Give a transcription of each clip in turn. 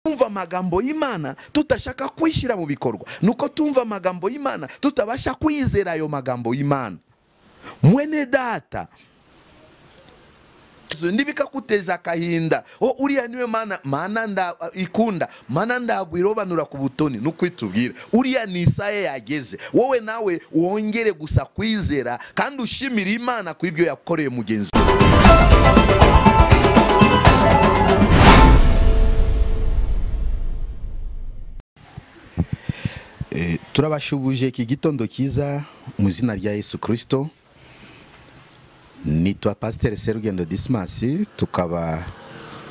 Tumva amagambo y'Imana tutashaka kwishyira mu bikorwa, nuko tumva amagambo y'Imana tutabasha kwizera ayo magambo y'Imana. Mwene data, ndibikakuteza akahinda, o uriya niwe mana, mana nda ikunda, mana ndagwirobanura ku butoni, nuko itubwira uriya ni Isaya yageze. Wowe nawe wongere gusa kwizera kandi ushimira Imana ku ibyo yakoreye mugenzi. Turabashubuje iki gitondo kiza mu izina rya Yesu Kristo. Nitwa Pasteur Serugendo Dismas, tukaba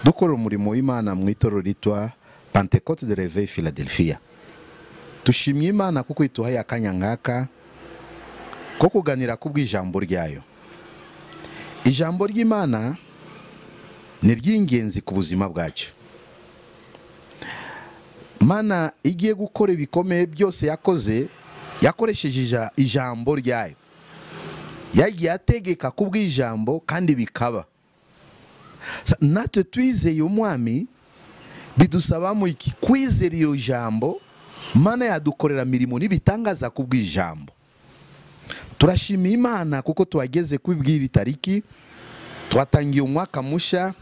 dukora umurimo w'Imana mu itorero ritwa Pentecote de Réveil Philadelphia. Tushimye Imana kuko ituhaye akanya ngaka ko kuganira ku bw'ijambo ryayo. Ijambo ry'Imana ni ry'ingenzi ku buzima bwacu. Mana igiye gukora ibikomeye byose yakoze, yakoresheje ijambo ryayo. Yagiye ategeka ku bw'ijambo kandi bikaba. Natwe twizeye umwami bidusaba mu iki? Kwizera iyo jambo. Mana yadukorera mirimo n'ibitangaza ku bw'ijambo. Turashima Imana kuko twageze kwibwira itariki, twatangiye umwaka musha.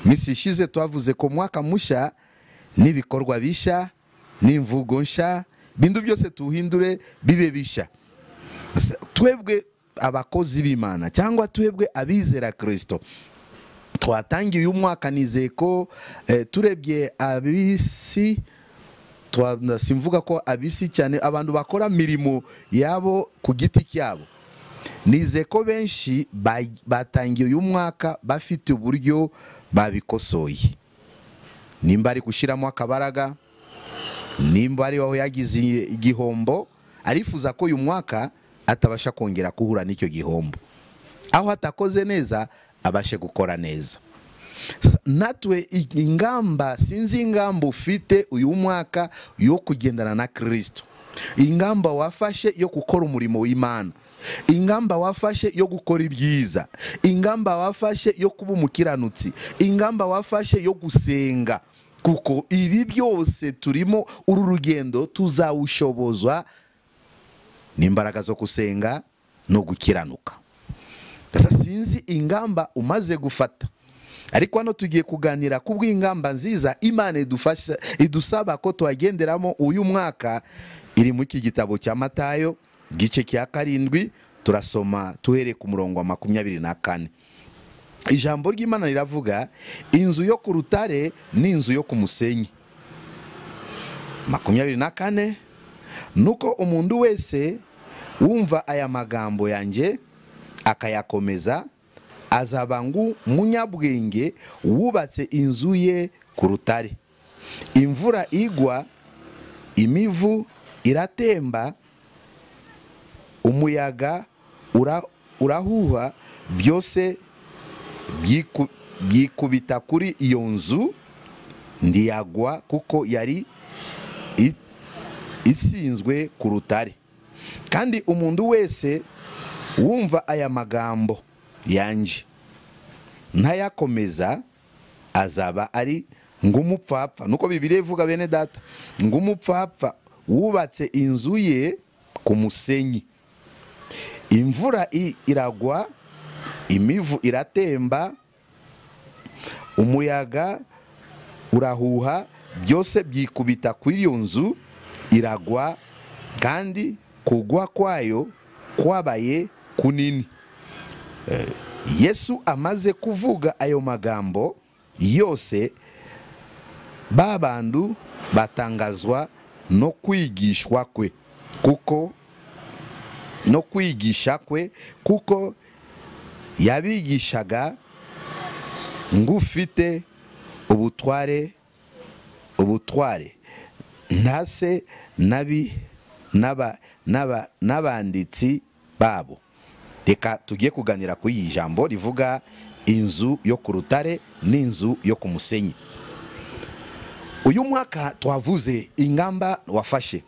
Misi ishize twavuze ko mwaka musha n'ibikorwa bisha n'imvugo nsha, bintu byose tuhindure bibe bisha. Twebwe abakozi b'Imana cyangwa twebwe abizera Kristo twatangiye uyu mwaka nizeye ko turebye abisi, simvuga ko abisi cyane, abantu bakora mirimo yabo ku giti cyabo, nizeye ko benshi batangiye uyu mwaka bafite uburyo babikosoye. Nimba ari gushiramo akabaraga, nimba ari aho yagize igihombo, arifuza ko uyu mwaka atabasha kongera kuhura n'icyo gihombo. Aho atakoze neza abashe gukora neza. Natwe ingamba, sinzi ingamba ufite uyu mwaka yo kugendana na Kristo, ingamba wafashe yo gukora umurimo w'Imana, ingamba wafashe yo gukora ibyiza, ingamba wafashe yo kuba umukiranutsi, ingamba wafashe yo gusenga, kuko ibi byose turimo uru rugendo tuzawushobozwa n'imbaraga zo gusenga no gukiranuka. Sinzi ingamba umaze gufata, ariko hano tugiye kuganira ku bw'ingamba nziza Imana idufasha, idusaba ko twagenderamo uyu mwaka. Iri mu iki gitabo cya Matayo gice cya 7, turasoma tuhere ku murongo wa 24. Ijambo ry'Imana riravuga inzu yo ku rutare n'inzu yo ku musenyi. 24, nuko umuntu wese wumva aya magambo yanjye akayakomeza azaba munyabwenge wubatse inzu ye ku rutare. Imvura igwa, imivu iratemba, umuyaga urahuha, byose byikubita kuri iyo nzu ndiyagwa, kuko yari isinzwe ku rutare. Kandi umuntu wese wumva aya magambo yanje ntayakomeza azaba ari ngumupfapfa. Nuko Bibiliya ivuga bene data, ngumupfapfa wubatse inzu ye ku musenyi. Imvura iragwa, imivu iratemba, umuyaga urahuha, byose byikubita kuri iyo nzu iragwa, kandi kugwa kwayo kwabaye kunini. Yesu amaze kuvuga ayo magambo yose, babandu batangazwa no kwigishwa kwe, kuko no kwigisha kwe, kuko yabigishaga ngufite ubutware ntase nabi n'abanditsi babo. Reka tugiye kuganira ku iyi jambo rivuga inzu yo ku rutare n'inzu yo ku musenyi. Uyu mwaka twavuze ingamba wafashe.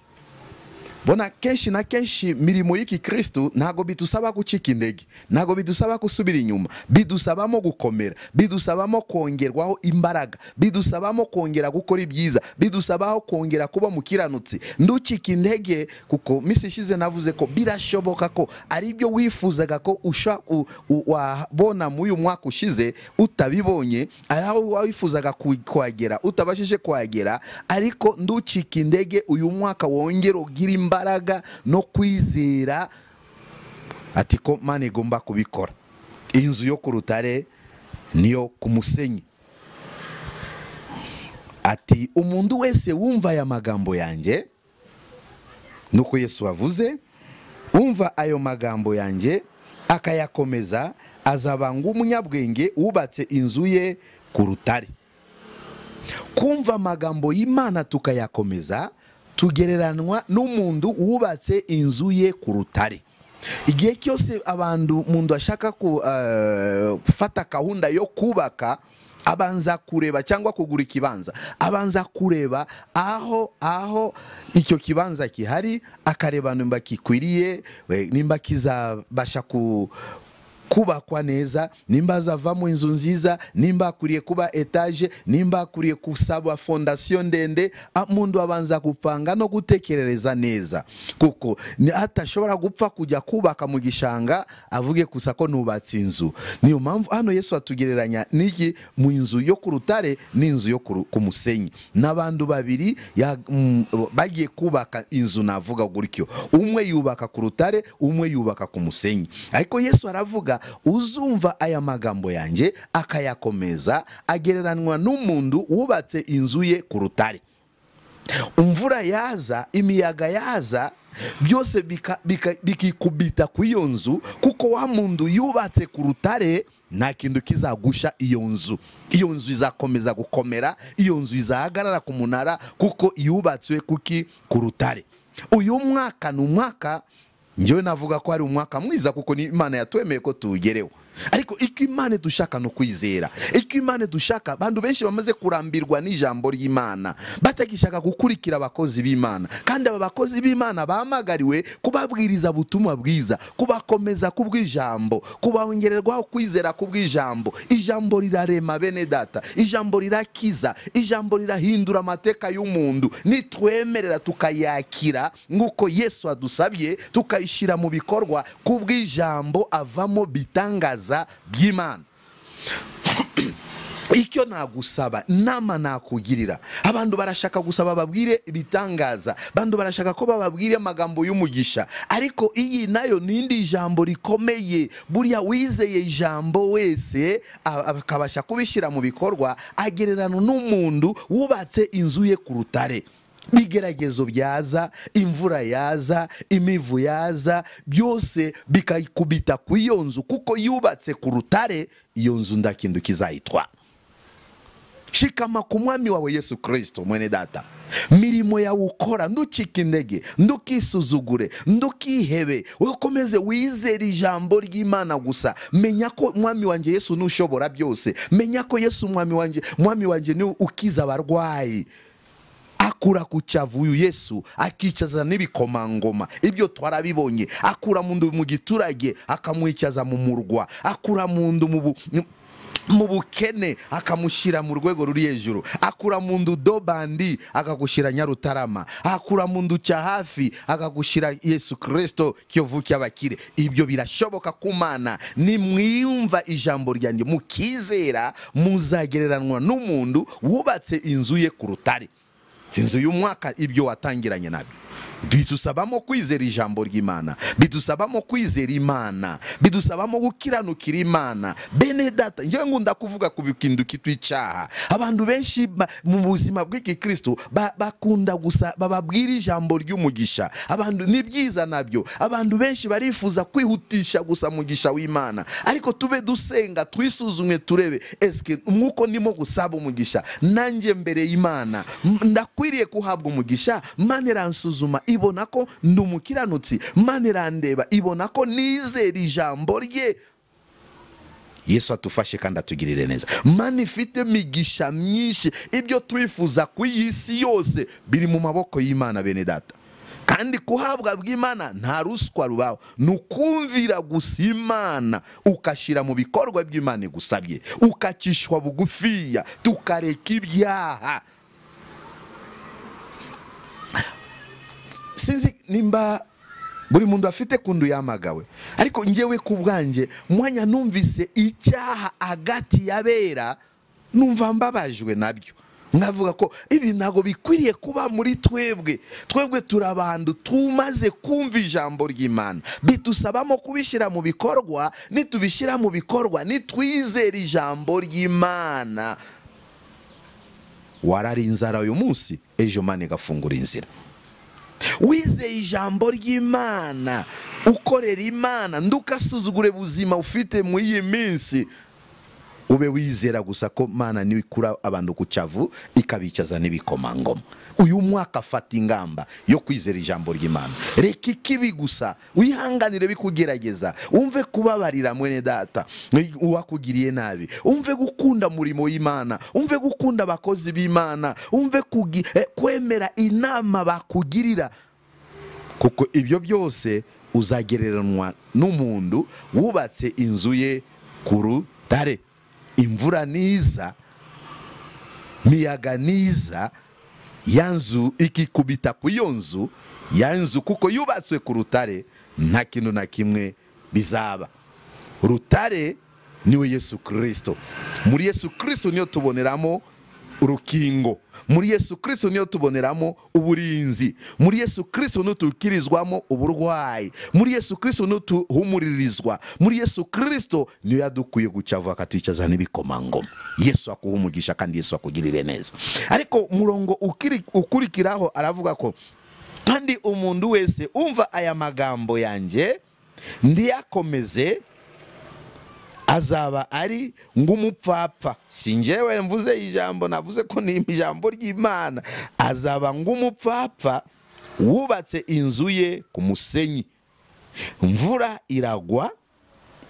Bona kenshi na kenshi mirimo y'iki Kristo ntago bidusaba gucika intege, ntago bidusaba gusubira inyuma, bidusabamo gukomera, bidusabamo kongerwaho imbaraga, bidusabamo kongera gukora ibyiza, bidusabaho kongera kuba mukiranutsi. Nducika intege kuko misi ishize navuze ko birashoboka ko ari byo wifuzaga ko wabona mu uyu mwaka ushize utabibonye, ari aho wifuzaga kuhagera utabashije kuhagera, ariko nducika intege uyu mwaka wongera ugira imbaraga no kwizera ati ko Imana igomba kubikora. Inzu yo ku rutare niyo ku musenyi. Ati umuntu wese wumva aya magambo yanjye, nuko Yesu avuze, wumva ayo magambo yanjye akayakomeza azaba ng'umunyabwenge wubatse inzu ye ku rutare. Kumva amagambo y'Imana tukayakomeza tugereranwa n'umuntu wubatse inzu ye ku rutare. Igihe cyose abantu umuntu ashaka gufata gahunda yo kubaka, abanza kureba cyangwa kugura ikibanza, abanza kureba aho icyo kibanza kihari, akareba nimba kikwiriye, nimba kizabasha kubakwa neza, nimba azavamo inzu nziza, nimba akwiriye kuba etage, nimba akwiriye kusaba fondation ndende. Umuntu abanza gupanga no gutekerereza neza, kuko atashobora gupfa kujya kubaka mu gishanga avuge gusa ko nubatse inzu. Niyo mpamvu hano Yesu atugereranya n'iki mu inzu yo ku rutare n'inzu yo ku musenyi. N'abantu babiri bagiye kubaka inzu, navuga gutyo, umwe yubaka ku rutare, umwe yubaka ku musenyi. Ariko Yesu aravuga uzumva aya magambo yanjye akayakomeza agereranwa n'umuntu wubatse inzu ye ku rutare. Imvura yaza, imiyaga yaza, byose bikikubita ku iyo nzu, kuko wa muntu yubatse ku rutare nta kintu kizagusha iyo nzu. Iyo nzu izakomeza gukomera, iyo nzu izahagarara ku munara, kuko yubatswe kuki ku rutare. Uyu mwaka ni umwaka njyewe navuga ko ari umwaka mwiza, kuko ni Imana yatwemeye ko tuwugereho. Ariko icyo Imana dushaka no kwizera, icyo Imana dushaka, abantu benshi bamaze kurambirwa n'ijambo ry'Imana, batagishaka gukurikira abakozi b'Imana. Kandi aba bakozi b'Imana bahamagariwe kubabwiriza butumwa bwiza, kubakomeza kubw'ijambo, kubongererwaho kwizera kubw'ijambo. Ijambo rirarema bene data, ijambo rirakiza, ijambo rirahindura amateka y'umuntu. Nitwemerera tukayakira nk'uko Yesu adusabye, tukayishyira mu bikorwa kubw'ijambo, avamo bitangaza by'Imana. Icyo nagusaba, nama nakugirira, abantu barashaka gusaba babwire ibitangaza, abantu barashaka ko bababwire amagambo y'umugisha, ariko iyi nayo nindi jambo rikomeye. Buriya wizeye ijambo wese akabasha kubishyira mu bikorwa agererana n'umuntu wubatse inzu ye ku rutare. Bigeragezo byaza, imvura yaza, imivu yaza, byose bikayikubita ku iyo nzu, kuko yubatse ku rutare, iyo nzu ndakindu kizayitwa. Shikama ku mwami wawe Yesu Kristo mwene data. Mirimo yawe ukora, nducike intege, ndukisuzugure, ndukihebe, ukomeze wizere ijambo ry'Imana gusa. Menya ko mwami wanjye Yesu nushobora byose. Menya ko Yesu mwami wanjye ni ukiza abarwayi. Akura ku cyavu uyu Yesu akicaza n'ibikomangoma, ibyo twarabibonye. Akura mundu mu giturage akamwicaza mu murwa, akura mundu mu bukene akamushyira mu rwego ruri hejuru, akura mundu dobandi akagushira Nyarutarama, akura mundu cya hafi akagushira Yesu Kristo Kiyovu cy'abakire. Ibyo birashoboka kumana. Nimwiyumva ijambo ryanjye mukizera, muzagereranwa n'umuntu wubatse inzu ye ku rutare. Inzu y'umwaka ibyo watangiranye nabyo bidusabamo kwizera ijambo ry'Imana, bidusabamo kwizera Imana, bidusabamo gukiranukira Imana. Bene data, njyewe ngunda kuvuga ku bikindu kitwicaha. Abantu benshi mu buzima bw'iki Kristo bakunda gusa bababwira ijambo ry'umugisha. Abantu ni byiza nabyo, abantu benshi barifuza kwihutisha gusa mugisha w'Imana, ariko tube dusenga twisuzume turebe eske umwuko ndimo gusaba umugisha nanjye mbere y'Imana ndakwiriye kuhabwa umugisha. Imana iransuzuma ibona ko ndumukiranutsi, Imana irandeba ibona ko nizera ijambo rye. Yesu atufashe kandi atugirire neza. Imana ifite migisha myinshi, ibyo twifuza ku isi yose biri mu maboko y'Imana bene data. Kandi kuhabwa bw'Imana nta ruswa rubaho, nukumvira gusa Imana ukashira mu bikorwa by'Imana igusabye, ukacishwa bugufiya, tukareka ibyaha. Sinzi nimba buri muntu afite kundu yamagawe, ariko njyewe ku bwanjye mwanya numvise icyaha agati yabera, numva mbabajwe nabyo, nkavuga ko ibi ntago bikwiriye kuba muri twebwe. Twebwe turabantu tumaze kumva ijambo ry'Imana, bitusabamo kubishyira mu bikorwa. Nitubishyira mu bikorwa, nitwizera ijambo ry'Imana, warari inzara uyu munsi, ejo Imana igafungura inzira. Wizeye ijambo ry'Imana, ukorera Imana, ndukasuzugure buzima ufite muri iyi minsi, ube wizera gusa ko Mana niwe ikura abantu ku cyavu ikabicaza n'ibikomangoma. Uyu mwaka fata ingamba yo kwizera ijambo ry'Imana. Reka ikibi gusa, wihanganire bikugerageza, umve kubabarira mwene data uwakugiriye nabi, umve gukunda murimo w'Imana, umve gukunda abakozi b'Imana, umve kwemera inama bakugirira, kuko ibyo byose uzagereranwa n'umuntu wubatse inzu ye ku rutare. Imvura niza, miyaga niza, ya nzu ikikubita ku iyo nzu, ya nzu kuko yubatswe ku rutare, nta kintu na kimwe bizaba. Rutare niwe Yesu Kristo. Muri Yesu Kristo niyo tuboneramo urukingo, muri Yesu Kristo niyo tuboneramo uburinzi, muri Yesu Kristo niyo tukirizwamo uburwayi, muri Yesu Kristo niyo tuhumuririzwa, muri Yesu Kristo niyo yadukuye gucyavu akatwicaza n'ibikomangoma. Yesu akuha umugisha kandi Yesu akugirire neza. Ariko umurongo ukurikiraho aravuga ko kandi umuntu wese umva aya magambo yanjye ndiyakomeze azaba ari ng'umupfapfa. Si njyewe mvuze ijambo, navuze ko ni ijambo ry'Imana. Azaba ng'umupfapfa wubatse inzu ye ku musenyi, imvura iragwa,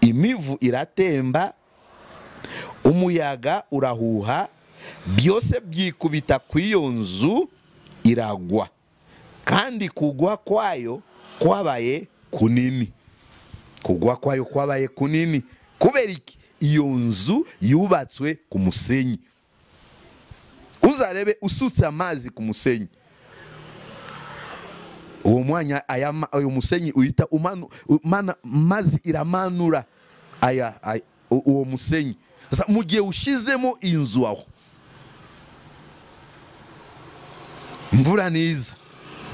imivu iratemba, umuyaga urahuha, byose byikubita ku iyo nzu iragwa, kandi kugwa kwayo kwabaye kunini. Kugwa kwayo kwabaye kunini. Kubera iki? Iyo nzu yubatswe ku musenyi. Uzarebe usutse amazi ku musenyi, uwo mwanya ayo musenyi uhita mazi iramanura aya uwo musenyi. Mu gihe ushizemo inzu aho, imvura niza,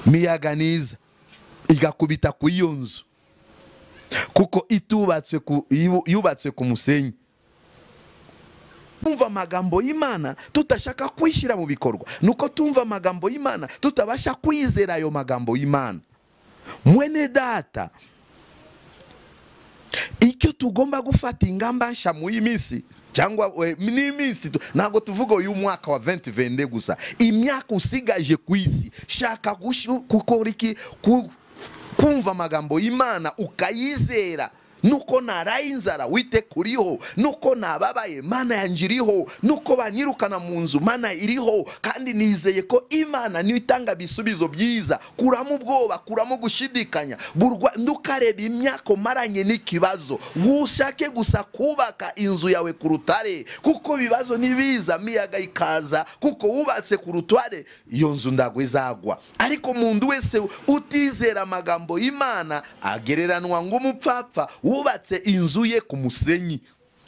miyaga niza, igakubita ku iyo nzu, kuko itubatswe ku yubatswe ku musenyi. Tumva amagambo y'Imana tutashaka kwishyira mu bikorwa, nuko tumva amagambo y'Imana tutabasha kwizera ayo magambo y'Imana. Mwene data, icyo tugomba gufata ingamba nsha mu minsi cyangwa n'iminsi, ntabwo tuvuga uyu mwaka wa 2020 gusa, imyaka usigaje ku isi, shaka gukora iki? Kumva amagambo y'Imana ukayizera. Nuko naraye inzara wite kuriho, nuko nababaye Mana yanjiriho, nuko banyirukana mu nzu Mana iriho, kandi nizeye ko Imana niyo itanga bisubizo byiza. Kuramo ubwoba, kuramo gushidikanya, ndukareba imyaka umaranye n'ikibazo, ushake gusa kubaka inzu yawe ku rutare, kuko bibazo nibiza miyaga ikaza, kuko wubatse ku rutare iyo nzu ndago izagwa. Ariko umuntu wese utizera amagambo y'Imana agereranwa ng'umupfapfa wubatse inzu ye ku musenyi.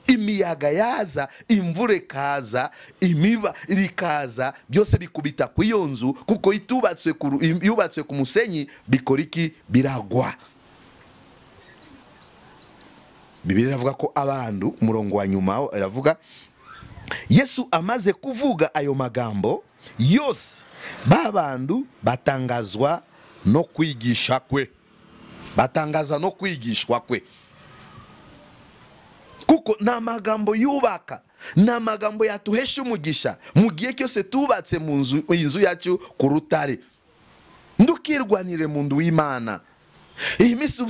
Imiyaga yaza, imvura ikaza, imiba irikaza, byose bikubita ku iyo nzu, kuko itubatswe ku yubatswe ku musenyi, bikora iki? Biragwa. Bibiliya iravuga ko abantu, umurongo wa nyuma iravuga, Yesu amaze kuvuga ayo magambo yose, babandu batangazwa no kwigisha kwe. Batangaza no kwigishwa kwe. Kuko na magambo yubaka, na magambo yatuhesha umugisha mu gihe cyose tubatse mu nzu inzu yacu ku rutare. Ndukirwanire mu ndu w'Imana. Iyi minsi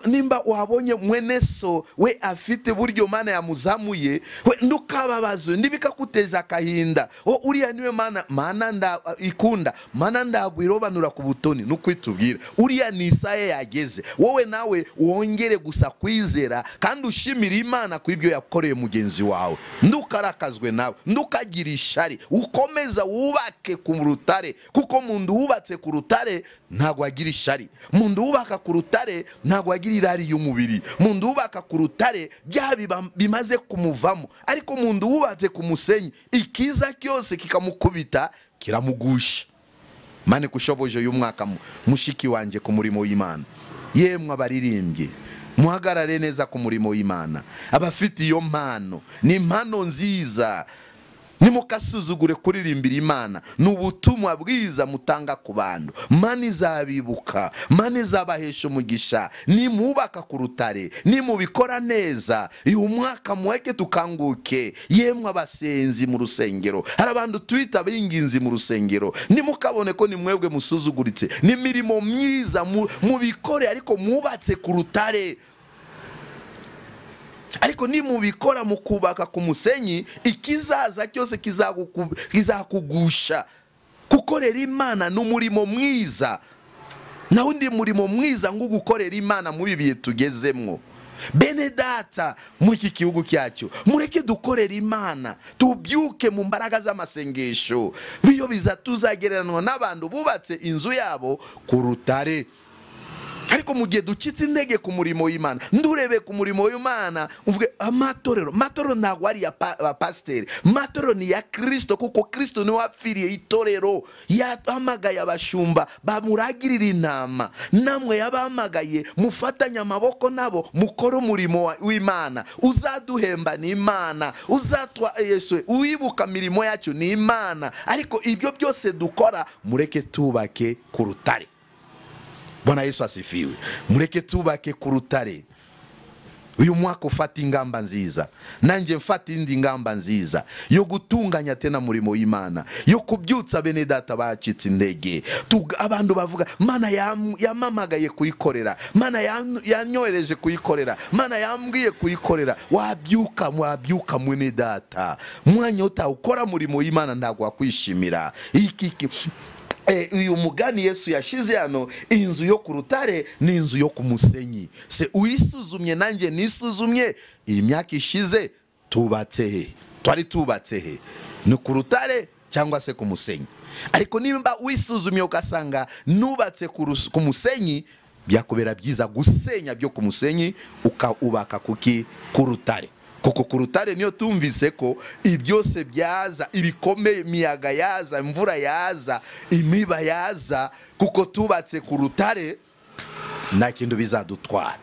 nimba wabonye mwene so we afite buryo Mana yamuzamuye, we ndukababazwe ndibikakuteza akahinda. O uriya niwe Mana nda ikunda, Mana ndagwirobanura ku butoni nukwitubwira. Uriya ni Isaya yageze. Wowe nawe wongere gusa kwizera kandi ushimira Imana ku ibyo yakoreye mugenzi wawe. Ndukarakazwe nawe, ndukagira ishari, ukomeza wubake ku rutare, kuko mundu wubatse ku rutare ntabwo agira ishari. Mundu wubaka ku rutare ntabwo agira irari y'umubiri. Mundu wubaka ku rutare bya bimaze kumuvamo. Ariko mundu wubatse ku musenyi ikiza cyose kikamukubita kiramugusha. Mane kushoboje uyu mwaka mushiki wanje ku murimo w'Imana. Yemwe abaririmbyi, muhagarare neza ku murimo w'Imana. Abafite iyo mpano ni impano nziza. Nimukasuzugure kuririmbira Imana, n'ubutumwa bwiza mutanga ku bantu. Mana izabibuka, Mana izabahesha umugisha. Nimubaka ku rutare, nimubikora neza, uyu mwaka muweke tukanguke. Yemwe abasenzi mu rusengero, hari abantu twita binginzi mu rusengero, nimukabone ko nimwebwe musuzuguritse. Ni mirimo myiza mubikore, ariko mubatse ku rutare. Ariko nimubikora mukubaka ku musenyi, ikizaza cyose kizakugusha. Gukorera Imana n'umurimo mwiza. Na undi murimo mwiza ngo gukorera Imana muri bihe tugezemwo. Bene data muri iki gihugu cyacu, mureke dukorera Imana, tubyuke mu mbaraga z'amasengesho. Biyo bizatuzagereranwa n'abantu bubatse inzu yabo ku rutare. Ariko mu gihe ducitse intege ku murimo w'Imana, ndurebe ku murimo w'Imana uvuge amatorero, matorero ntabwo ari ya pasiteri, matorero ni ya Kristo, kuko Kristo niwe wapfiriye itorero. Yahamagaye abashumba bamuragirira intama, namwe yabahamagaye mufatanye amaboko nabo mukore umurimo w'Imana. Uzaduhemba ni Imana, uzatwa Yesu uwibuka mirimo yacu ni Imana. Ariko ibyo byose dukora mureke tubake ku rutare. Bwana Yesu asifiwe. Mureke tubake ku rutare. Uyu mwaka ufata ingamba nziza, nanje mfata indi ngamba nziza yo gutunganya tena murimo w'Imana, yo kubyutsa bene data bacitse intege. Abantu bavuga Mana yamamagaye kuyikorera, Mana yanyohereje kuyikorera, Mana yambwiye kuyikorera. Wabyuka, wabyuka mwene data. Mwanya utawukora murimo w'Imana ntabwo wakwishimira. Iki uyu mugani Yesu yashize hano, inzu yo ku rutare ni inzu yo ku musenyi. Se uyisuzumye nanjye nisuzumye, iyi myaka ishize tubatse he? Twari tubatse he? Ni ku rutare cyangwa se ku musenyi? Ariko nimba wisuzumye ugasanga nubatse ku musenyi, byakubera byiza gusenya byo ku musenyi ukaubaka kuki? Ku rutare. Kuko ku rutare niyo tumvise ko ibyose byaza, ibikomeye, imiyaga yaza, imvura yaza, imiba yaza, kuko tubatse ku rutare nta kintu bizadutwara.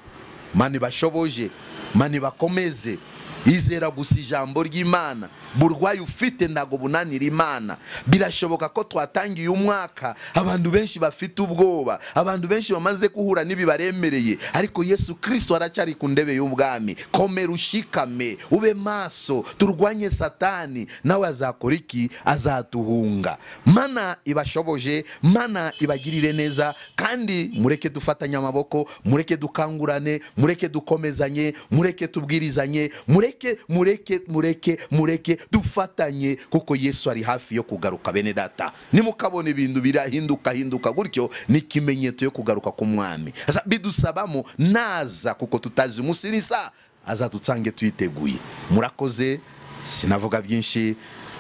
Mani bashoboje, mani bakomeze. Izera gusa ijambo ry'Imana. Burwayi ufite ntago bunanira Imana. Birashoboka ko twatangiye umwaka abantu benshi bafite ubwoba, abantu benshi bamaze guhura n'ibibaremereye, ariko Yesu Kristo aracyari ku ndebe y'ubwami. Komera ushikame, ube maso, turwanye Satani, nawe azakora iki? Azatuhunga. Mana ibashoboje, Mana ibagirire neza, kandi mureke dufatanye amaboko, mureke dukangurane, mureke dukomezanye, mureke tubwirizanye, mureke mureke mureke mureke dufatanye, kuko Yesu ari hafi yo kugaruka. Bene data, nimukabona ibintu birahinduka hinduka gutyo, ni kimenyetso yo kugaruka k'umwami. Bidusabamo naza, kuko tutazi umunsi n'isa, azatutsange twiteguye. Murakoze, sinavuga byinshi,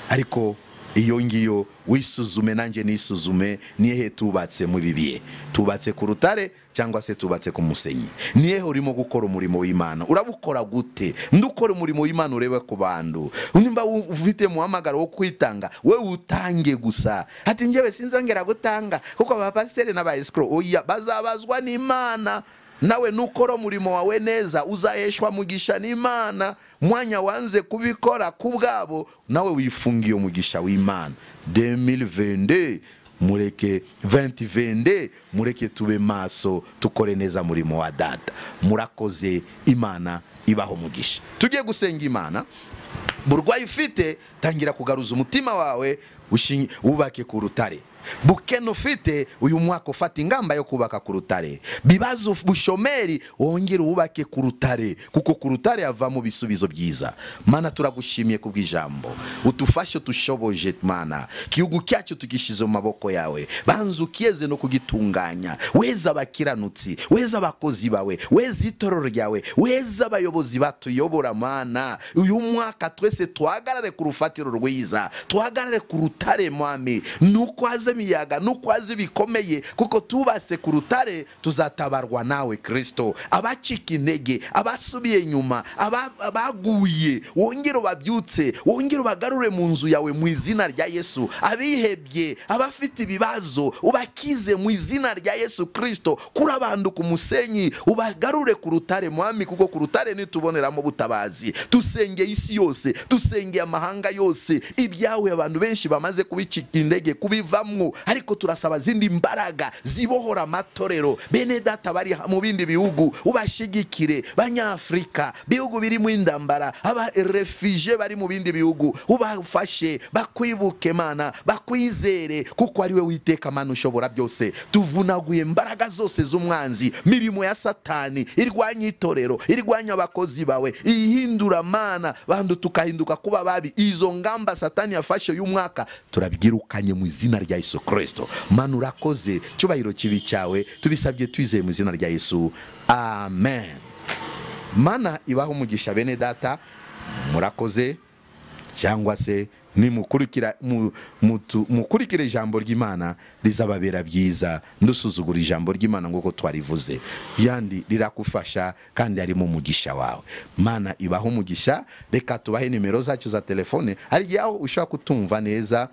ariko iyo ngiyo wisuzume nanjye nisuzume, nihe tubatse muri biye? Tubatse ku rutare cyangwa se tubatse ku musenyi? Nihe urimo gukora umurimo w'Imana? Urabukora gute? Ndukora umurimo w'Imana urebe ku bantu. Nimba ufite muhamagaro wo kwitanga, we utange gusa. Ati njyewe sinzongera gutanga kuko abapasiteri n'aba escrow, oya, bazabazwa n'Imana. Nawe nukora umurimo wawe neza uzaheshwa mugisha n'Imana. Mwanya wanze kubikora kubwabo, nawe wifungiye umugisha w'Imana. 2022 mureke, 2022 mureke tube maso, tukore neza murimo wa data. Murakoze, Imana ibaho mugisha. Tugiye gusenga Imana. Burwayi ufite, tangira kugaruza umutima wawe, wubake ku rutare. Bukene ufite uyu mwaka ufata ingamba yo kubaka ku rutare. Bibazo bushomeri wongere wubake ku rutare, kuko ku rutare havamo ibisubizo byiza. Mana turagushimiye kubw'ijambo, utufashe tushoboje Mana, igihugu cyacu tugishize mu maboko yawe, banza ukiyeze no kugitunganya. Weza abakiranutsi, weza abakozi bawe, weza itorero ryawe, weza abayobozi batuyobora Mana. Uyu mwaka twese tuhagarare ku rufatiro rwiza, tuhagarare ku rutare Mwami, nuko haze imiyaga, nuko haze ibikomeye, kuko tubase ku rutare tuzatabarwa nawe Kristo. Abacika intege, abasubiye inyuma, abaguye, wongere ubabyutse, wongere ubagarure mu nzu yawe mu izina rya Yesu. Abihebye, abafite ibibazo, ubakize mu izina rya Yesu Kristo. Kuri abantu ku musenyi, ubagarure ku rutare Mwami, kuko ku rutare nituboneramo butabazi. Tusenge isi yose, tusenge amahanga yose, ibyawe abantu benshi bamaze kubicika intege, kubivamwo, ariko turasaba zindi mbaraga zibohora amatorero. Bene data bari mu bindi bihugu ubashigikire, banyafrika bihugu biri mu indambara, aba refugee bari mu bindi bihugu ubafashe, bakwibuke Mana, bakwizere, kuko ari we witeka Mana ushobora byose. Tuvunaguye imbaraga zose z'umwanzi, mirimo ya Satani irwanya itorero, irwanya abakozi bawe, ihindura Mana bandu tukahinduka kuba babi. Izo ngamba Satani yafashe uyu mwaka turabyirukanye mu izina rya Yesu Kristo. Mana urakoze, cyubahiro kibi cyawe tubisabye twizeye mu izina rya Yesu, amen. Mana ibaho umugisha bene data, murakoze, cyangwa se nimukurikira mukurikira ijambo ry'Imana rizababera byiza. Ndusuzugura ijambo ry'Imana nguko twarivuze, yandi rirakufasha kandi ari mu mugisha wawe. Mana ibaho umugisha. Reka tubahe nimero zacu za telefone, hari igihe aho ushaka kutumva neza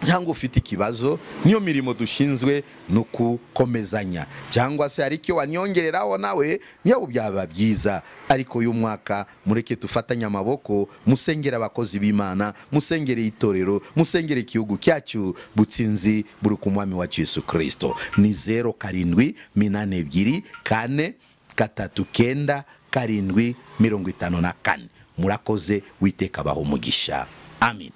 cyangwa ufite ikibazo, niyo mirimo dushinzwe nukukomezanya, cyangwa se hari icyo wanyongereraho nawe, niyo byaba byiza. Ariko uyu mwaka mureke tufatanye amaboko, musengere abakozi b'Imana, musengere itorero, musengere igihugu cyacu. Butsinzi buri ku mwami wacu Yesu Kristo. Ni 0 7 8 2 4 3 9 7 54. Murakoze, witeka abaho umugisha. Amin.